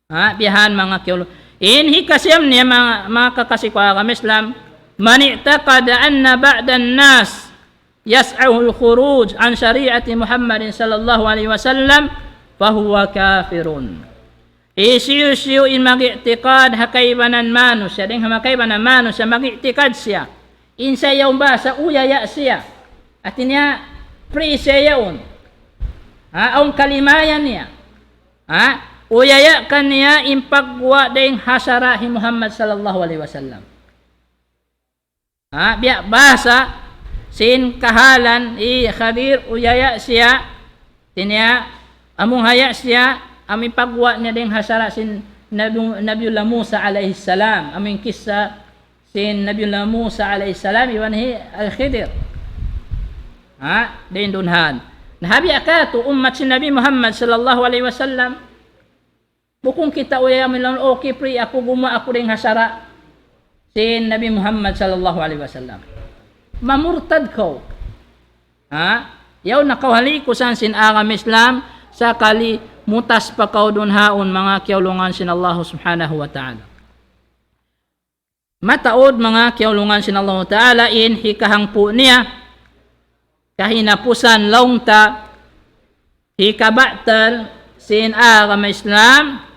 Ha, biya' ha yan manga kiyaulung. In hikasiyam niya manga, manga kakasi ku ha agama Islam, من اعتقد أن بعض الناس يسعه الخروج عن شريعة محمد صلى الله عليه وسلم فهو كافر. Hisiyu-siyu in mag-i'tikad ha kaibanan manusiya', dayn ha manga kaibanan manusiya', mag-i'tikad siya. In siya yaun bahasa uyaya' siya. Hāti niya, free siya yaun. Ha, awn kalimayan niya. Ha? Uyaya' kaniya in pagguwa' dayn ha sara' hi Muhammad sallallahu alayhi wasallam. Ha? Biya' bahasa sin kahalan hi Khadir, uyaya' siya. Hāti niya, amu in haya' siya, amu in pagguwa' niya dayn ha sara' sin Nabi, Nabiullah Musa alayhi salam. Amu in kissa sin Nabiullah Musa alayhi salam iban hi Al-Khidir. Ha? Dayn duun ha yan. Na ha biya' katu' ummat sin Nabi Muhammad sallallahu alayhi wasallam, bukun kita uyaya' mu laung, "Okay, free aku, gumuwa' aku dayn ha sara' sin Nabi Muhammad sallallahu alayhi wasallam." Mamurtad kaw. Ha? Yaun na kaw ha likusan sin agama Islam, sakali mutas pa kaw duun ha yaun, manga kiyaulungan sin Allah subhanahu wa ta'ala. Mataud, manga kiyaulungan sin Allahu Ta'ala, in hikahangpu' niya, kahinapusan laung ta, hikabatal sin agama Islam,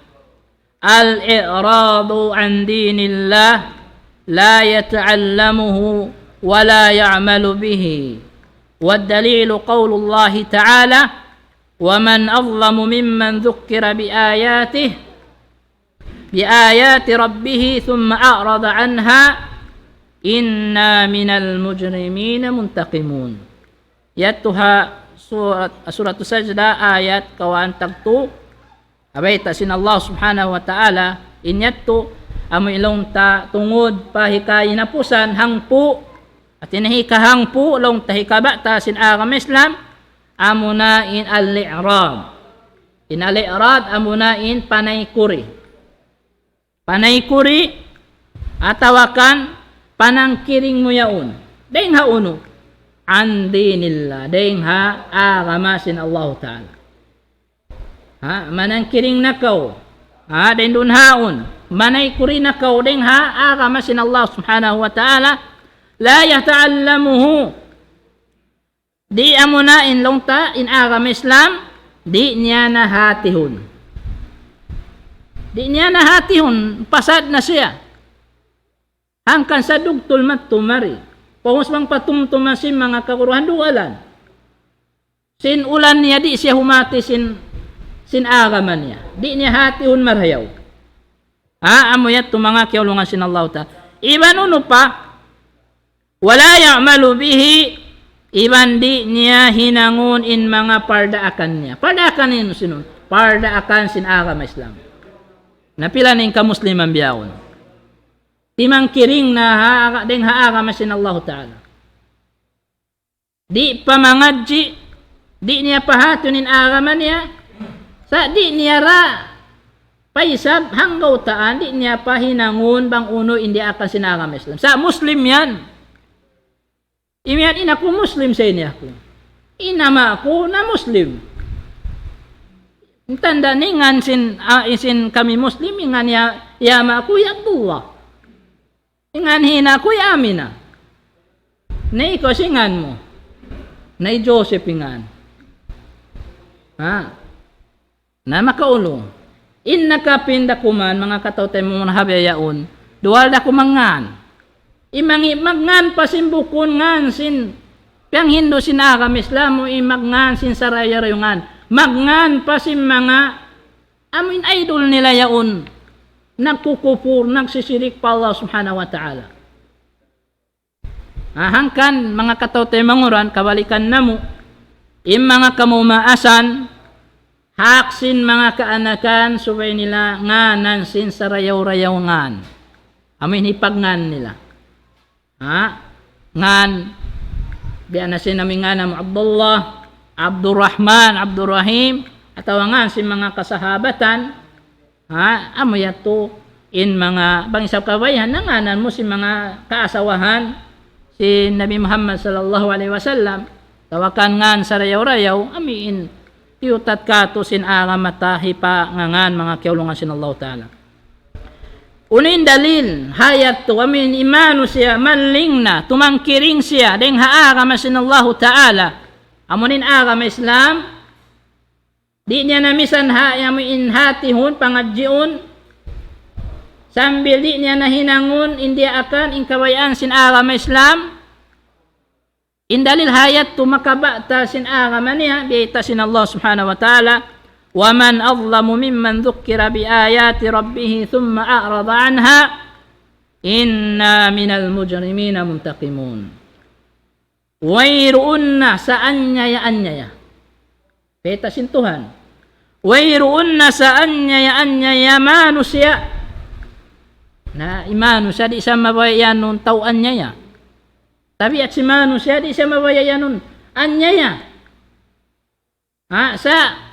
الإعراض عن دين الله لا يتعلمه ولا يعمل به. والدليل قول الله تعالى: ومن أظلم ممن ذكر بآياته بآيات ربه ثم أعرض عنها إنا من المجرمين منتقمون. Yadtu ha surat, Surat Sajda ayat kawhaan tagtu, ha bayta' sin Allah subhanahu wa ta'ala, in yadtu amu in laung ta tungud pa hikahinapusan hangpu', hāti niya hikahangpu' laung ta hikabatal sin agama Islam, amuna in al-i'rad. In al-i'rad amuna in panaykuri. Panaykuri atawa kan panangkiring mu yaun. Dayn ha unu? عن دين الله. Dayn ha agama sin Allahu Ta'ala. Ha, manangkiring na kaw. Ha, dayn duun ha yaun. Manaykuri na kaw dayn ha agama sin Allah subhanahu wa ta'ala. لا يتعلمه. Di' amuna in laung ta, in agama Islam, di' niya na hātihun. Di' niya na hātihun, pasad na siya. Hangkan sa dugtul madtu mari. Pag'ubus bang patumtuma sin manga kaguruhan dugalan. Sin ulan niya di' siya humati sin, sin agama niya. Di' niya hātihun marayaw. Ha, amu yadtu manga kiyaulungan sin Allahu Ta'ala. Iban unu pa, ولا يعمل به, iban di' niya hinangun in manga pardaakan niya. Pardaakan in sinu? Pardaakan sin agama Islam. Na pila na in kamusliman bihaun. Timangkiring na ha, dayn ha agama sin Allahu Ta'ala. Di' pa mangadji', di' niya pa hātihun in agama niya, sa' di' niya ra pa isab hanggaw taan, di' niya pa hinangun bang unu in diyaakan sin agama Islam. Sa' Muslim yan. Imiyan in aku Muslim sa' ini aku. In ama' ku na Muslim. In tanda' niya ngan sin, ah, sin kami Muslim, in ngan ya, ya ama' ku ya Abdullah. In ngan hi ina' ku hi Amina. Na ikaw, sin ngan mu? Na hi Joseph in ngan. Ha? Na makaulung. In nakapin da kuman, manga kataw-taymanghuran, ha biya' yaun. Duwal da kuman ngan. In mangi' magngan pa sin bukun ngan sin piyanghindu' sin agama Islam, in magngan sin sarayaw-rayaw ngan. Magngan pa sin manga amu in idol nila yaun, nagkukupur, nagsisirik pa Allah Subhanahu wa Ta'ala. Ha, hangkan manga kataw-taymanghuran, kabalikan namu', in manga kamumaasan, hak sin manga kaanakan, subay nila nganan sin sarayaw-rayaw ngan. Amu in hipagngan nila. Ha? Ngan, biya' na sin amu in ngan amu Abdullah, Abdurrahman, Abdurrahim, atawa ngan sin manga kasahabatan, ha? Amu yadtu in manga, bang isab kabayaan, nanganan mu sin manga kaasawahan sin Nabi Muhammad sallallahu alayhi wasallam, atawa kan ngan sarayaw-rayaw, amu in tiyutat katu' sin agama ta hipangangan, manga kiyaulungan sin Allahu Ta'ala. Unu in dalil? Ha yadtu, amu in manusiya' maling na, tumangkiring siya, dayn ha agama sin Allahu Ta'ala. Amu in agama Islam, Di' niya na misan ha, amu in hatihun, pangadjiun, sambil di' niya na hinangun in diyaakan, in kabayaan sin agama Islam, in dalil ha yadtu makabatal sin agama niya, biyayta' sin Allah Subhanahu wa Ta'ala, ومن أظلم ممن ذكر بآيات ربه ثم أعرض عنها إنا من المجرمين منتقمون. Wayruun na sa anyaya-anyaya. Biyayta' sin Tuhan. Wayruun na sa anyaya-anyaya manusiya'. Na in manusiya' di' sa mabaya' iyanun tau anyaya. Tabiat sin manusiya' di' sa mabaya' iyanun anyaya. Ha, sa'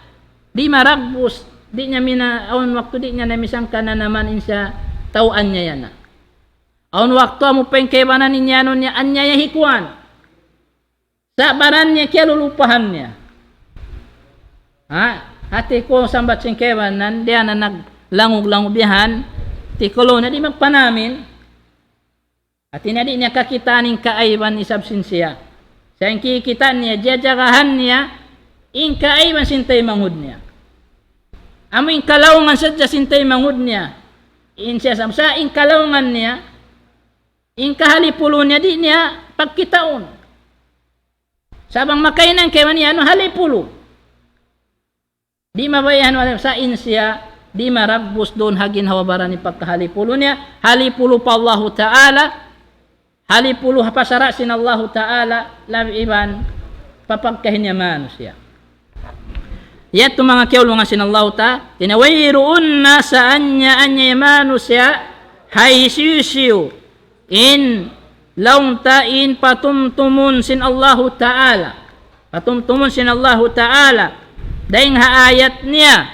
di' maragbus, di' niya mina-, awn waktu di' niya na misan kananaman in siya tau anyaya na. Awn waktu amu pa in kaibanan in iyanun niya anyaya hi kuwan. Sa' baran niya kiyalulupahan niya. Ha? Hati ku sambat sin kaibanan, di' na naglangug-langug bihan, ti kulu na di' magpanamin. Hati niya di' niya kakitaan in kaaiban isab sin siya. Sa' in kikita' niya, jajagahan niya, in kaaiban sin taymanghud niya. Amu in kalaungan sadja sin taymanghud niya. In siya sa, sa' in kalaungan niya, in kahalipulu niya di' niya pagkitaun. Sa' bang makahinang kaibanan niya, anu, halipulu. Di' mabaya' iyanun sa' in siya, di' maragbus duun ha ginhawa-baran in pagkahalipulu niya, halipulu pa Allahu Ta'ala, halipulu ha pasara' sin Allahu Ta'ala, labi iban pa pagkahi niya manusiya'. Yadtu manga kiyaulungan sin Allahu Ta'ala, hati niya wayruun na sa anyaya-anyaya manusiya', ha hisiyu-siyu, in laung ta in patumtumun sin Allahu Ta'ala. Patumtumun sin Allahu Ta'ala. Dayn ha ayat niya.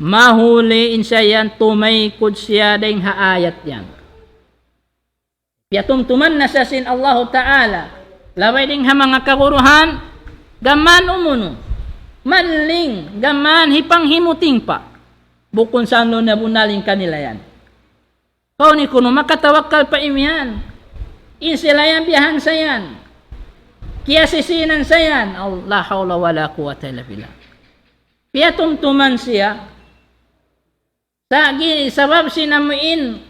Mahuli in siya yan tumaykud siya dayn ha ayat yan. Piyatumtuman na siya sin Allahu Ta'ala. Labay dayn ha manga kaguruhan, gām mayan umunu. Manling, gām mayan hipanghimuting pa. Bukun sa' unu na bunnal in kanila yan. Kaw ni kunu' makatawakkal pa imiyan. In sila yan biyahan sa yan. Kiyasisinan sa yan. Al-, la hawla wa la quwwata illa billah. Piyatumtuman siya. Sa' gi-, sabab sin amu in,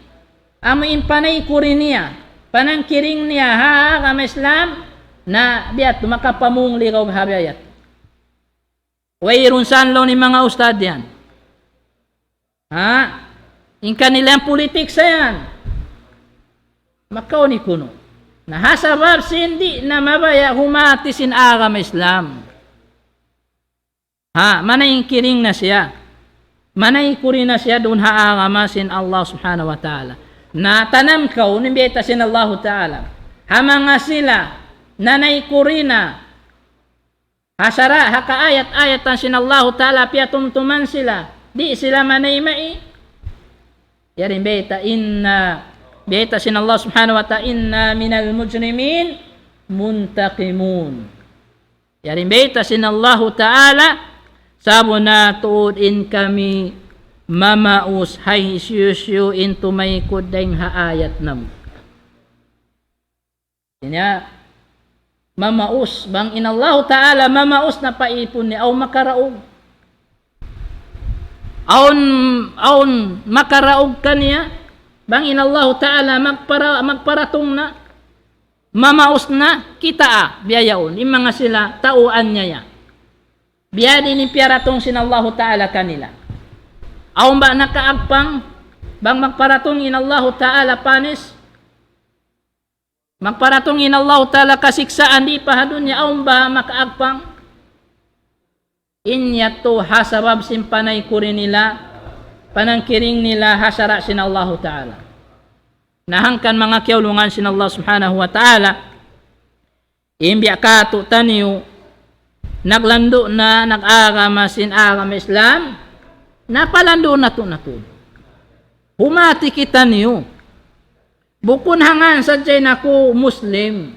amu in panay kuri niya, panangkiring niya, ha, ha agama Islam, na biya' tu makapamung ligaw ha biya' yadtu. Wayruun sa' laung in manga ustad yan. Ha? In kanila yan pulitik sa yan. Makaw ni kunu'. Na ha sabab sin di' na mabaya' humati sin agama Islam. Ha, manay kiring na siya. Manay kuri na siya duun ha agama sin Allah Subhanahu wa Ta'ala. Na tanam kaw, in biyayta' sin Allahu Ta'ala. Ha manga sila, nanay kuri na. Ha sara', ha kaayat-ayatan sin Allahu Ta'ala, piyatumtuman sila. Di' sila manayma'. Yari in bayta', inna, bayta' sin Allah Subhanahu wa Ta'ala, إنا من المجرمين منتقمون. Yari in bayta' sin Allahu Ta'ala, sabunnal tuud in kami mamaus ha hisiyu-siyu in tumaykud dayn ha ayat namu'. Hātinya, mamaus. Bang in Allahu Ta'ala mamaus na pa īpun niya, awn makaraug. Awn, awn makaraug kaniya, bang in Allahu Ta'ala magpara-, magparatung na, mamaus na, kitaa, biya' yaun, in manga sila, tau anyaya. Biya' diin in piyaratung sin Allahu Ta'ala kanila. Awn ba nakaagpang, bang magparatung in Allahu Ta'ala panis, magparatung in Allahu Ta'ala kasiksaan di' pa ha dunya, awn ba makaagpang? In yadtu ha sabab sin panay kuri nila, panangkiring nila ha sara' sin Allahu Ta'ala. Na hangkan manga kiyaulungan sin Allah Subhanahu wa Ta'ala, in biya' katu' taniyu, naglandu' na, nag-agama sin agama Islam, na palandu' natu', natu'. Humati kitaniyu. Bukun hangkan sadja in aku Muslim.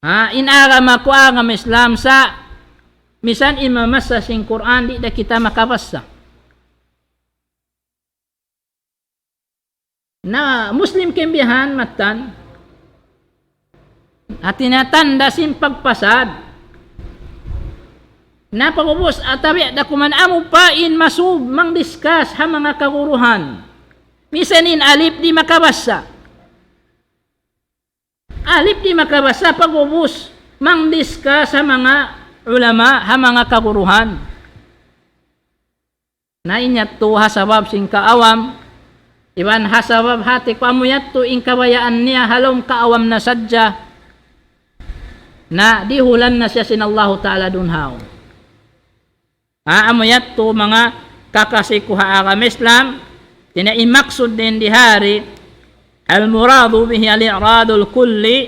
Ha, in agama ku agama Islam sa', misan in mamassa sin Qur'an, di' da kita makabassa. Na Muslim kimbihan mattan. Hātinya tanda' sin pagpasad. Na pag'ubus, atabi' da kuman amu pa in masub mang-discuss ha manga kaguruhan. Misan in alip di' makabasa. Alip di' makabasa, pag'ubus mang-discuss ha manga ulama, ha manga kaguruhan. Na in yadtu ha sabab sin kaawam, iban ha sabab hati ku amu yadtu in kabayaan niya ha lawm kaawam na sadja, na dihulan na siya sin Allahu Ta'ala duun ha yaun. Ha, amu yadtu manga kakasi ku ha agama Islam, hāti niya in maksud dayn di ha yari, المراد به الإعراض الكلي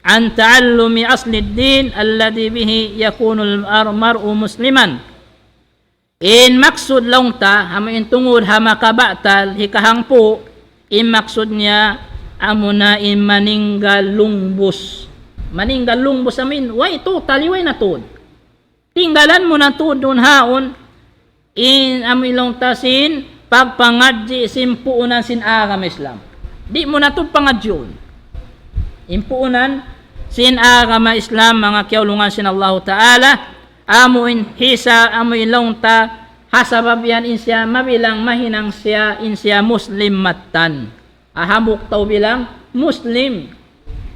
عن تعلم أصل الدين الذي به يكون المرء مسلما. In maksud laung ta, amu in tungud ha makabatal, hikahangpu', in maksud niya, amuna in maninggal lungbus. Maninggal lungbus amu in, way totally, way na tuud. Tinggalan mu na tuud duun ha yaun, in amu in laung ta sin, pagpangadji' sin puunan sin agama Islam. Di' mu na tuud pangadjiun. In puunan sin agama Islam, manga kiyaulungan sin Allahu Ta'ala, amu in hisa, amu in laung ta, ha sabab yan in siya mabilang mahinang siya, in siya Muslim mattan. Ha hambuuk tau bilang Muslim.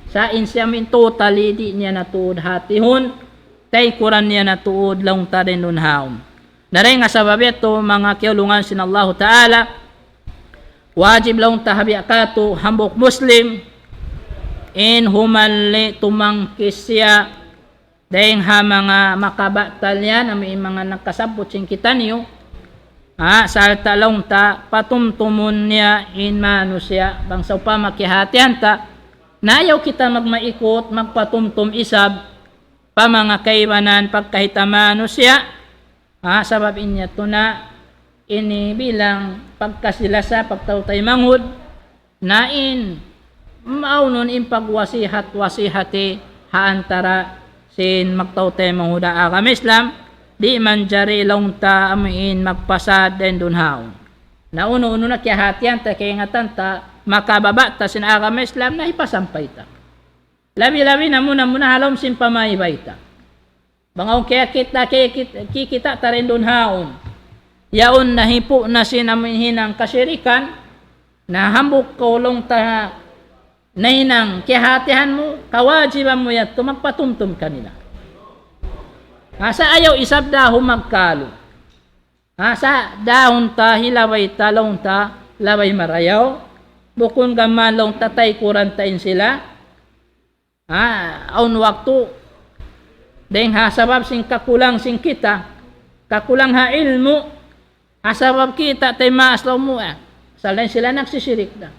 Sa' in siya amu in totally di' niya na tuud hatihun, taykuran niya na tuud laung ta dayn duun ha yaun. Na dayn ha sabab yadtu, manga kiyaulungan sin Allahu Ta'ala, wajib laung ta ha biya' katu' hambuuk Muslim, in humalli tumangkis siya, dayn ha manga makabatal yan, amu in manga nakasabbut sin kitaniyu, ha, sarta' laung ta patumtumun niya in manusiya', bang sawpama kiyahatihan ta, na ayaw kita magmaikut, magpatumtum isab, pa manga kaibanan pagkahi ta manusiya', ha, sabab in yadtu na ini bilang pagkasi-lasa, pagtautay manghud, na in, maunun in pagwasihat-wasihati ha antara sin magtautay manghud ha agama Islam, di' manjari laung ta amu in magpasad dayn duun ha yaun. Na unu-unu na kiyahatihan ta, kaingatan ta, makababa' ta sin agama Islam na hipasampay ta. Labi-labi na muna-muna ha lawm sin pamaybay ta. Bang awn kiyakita', kiyakit-, kikita' ta dayn duun ha yaun. Yaun nahipu' na sin amu in hinang kasirikan, na hambuuk kaw laung ta nahinang kiyahatihan mu, kawajiban mu yadtu magpatumtum kanila. Ha, sa' ayaw isab dahun magkalu. Ha, sa' dahun ta hilabay ta laung ta labay marayaw, bukun gām laung ta taykuran ta in sila. Ha, awn waktu, dayn ha sabab sin kakulang sin kita, kakulang ha ilmu', ha sabab kita' tay maas laung mu, eh. Sa' dayn sila nagsisirik da.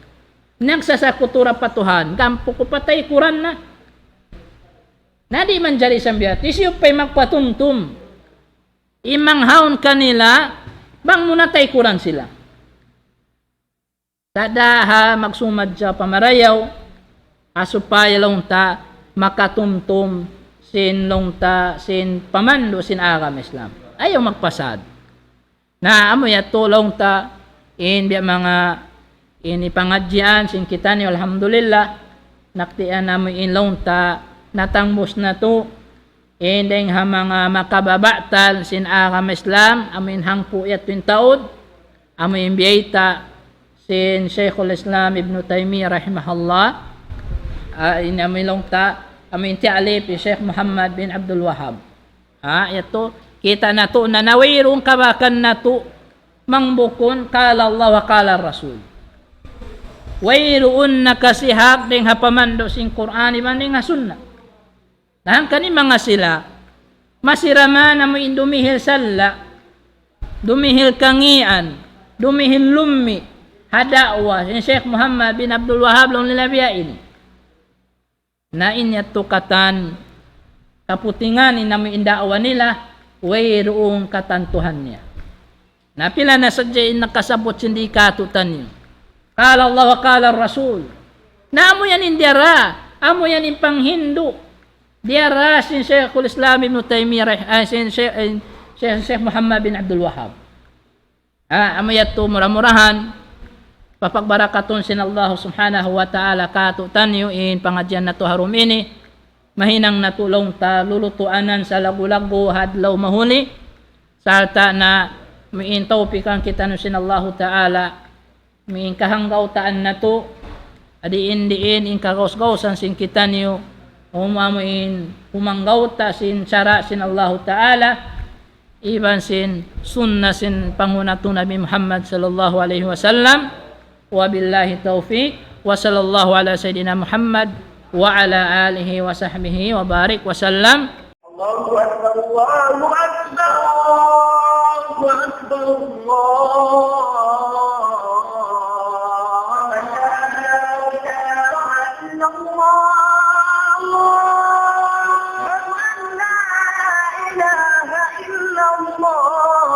Nagsasakutu da pa Tuhan, gām puku' patay Kuran na. Na di' manjari sambiya, hisiyu pa'y magpatumtum. Imang hawn kanila, bang mu na taykuran sila. Tanda' ha magsumadja pa marayaw, ha supaya laung ta makatumtum sin laung ta sin pamandu' sin agama Islam. Ayaw magpasad. Na amu yadtu laung ta in biya' manga ini pangadjian sin kitaniyu, alhamdulillah. Naktian amu in laung ta natangbus natu'. In dayng ha manga makababatal sin agama Islam, amu in hangpu' yadtu in taud, amu in biyayta' sin Shaykhul Islam Ibn Taymiyyah rahimahullah, ah, in amu in laung ta, amu in ta'lif hi Shaykh Muhammad bin Abdul Wahhab. Ha, yadtu, kita' natu' na, na wayruun kabakan natu' mangbukun qala Allah wa qala Rasul. Wayruun nakasihag dayng ha pamandu' sin Qur'an iban dayng ha Sunnah. Na hangkan in manga sila, masi da man amu in dumihil salla', dumihil kangīan, dumihil lummi', ha da'wa sin Shaykh Muhammad bin Abdul Wahhab laung nila biya' ini. Na in yadtu katan kaputingan in amu in da'wa nila, wayruun katantuhan niya. Na pila na sadja in nakasabbut sin di' katu'taniyu. Qala Allah wa qala Rasul. Na amu yan in diyara, amu yan in panghindu'. Diyara sin Shaykhul Islam Ibn Taymiyyah, eh, sin Shaykh, eh, Shaykh, Shaykh Muhammad bin Abdul Wahhab. Ah, amu yadtu mura-murahan, papagbarakatun sin Allah Subhanahu wa Ta'ala katu'taniyu in pangadjian natu' ha dum ini. mahinang natu' laung ta lulutuanan sa lagu-lagu ha adlaw mahuli, sarta' na amu in tawpikan kitaniyu sin Allahu Ta'ala, amu in kahanggawtaan natu', diin-diin in kagaus-gausan sin kitaniyu, amu in humanggawta' sin sara' sin Allahu Ta'ala, iban sin sunna sin panghu' natu' Nabi Muhammad sallallahu alayhi wasallam. وبالله التوفيق، وصلى الله على سيدنا محمد وعلى آله وصحبه وبارك وسلم. الله أكبر، الله أكبر، الله أكبر، الله أكبر. لا إله إلا الله. أشهد أن لا إله إلا الله.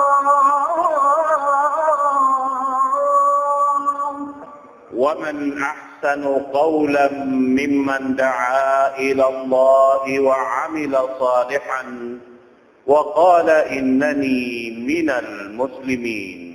ومن أحسن قولا ممن دعا إلى الله وعمل صالحا وقال إنني من المسلمين.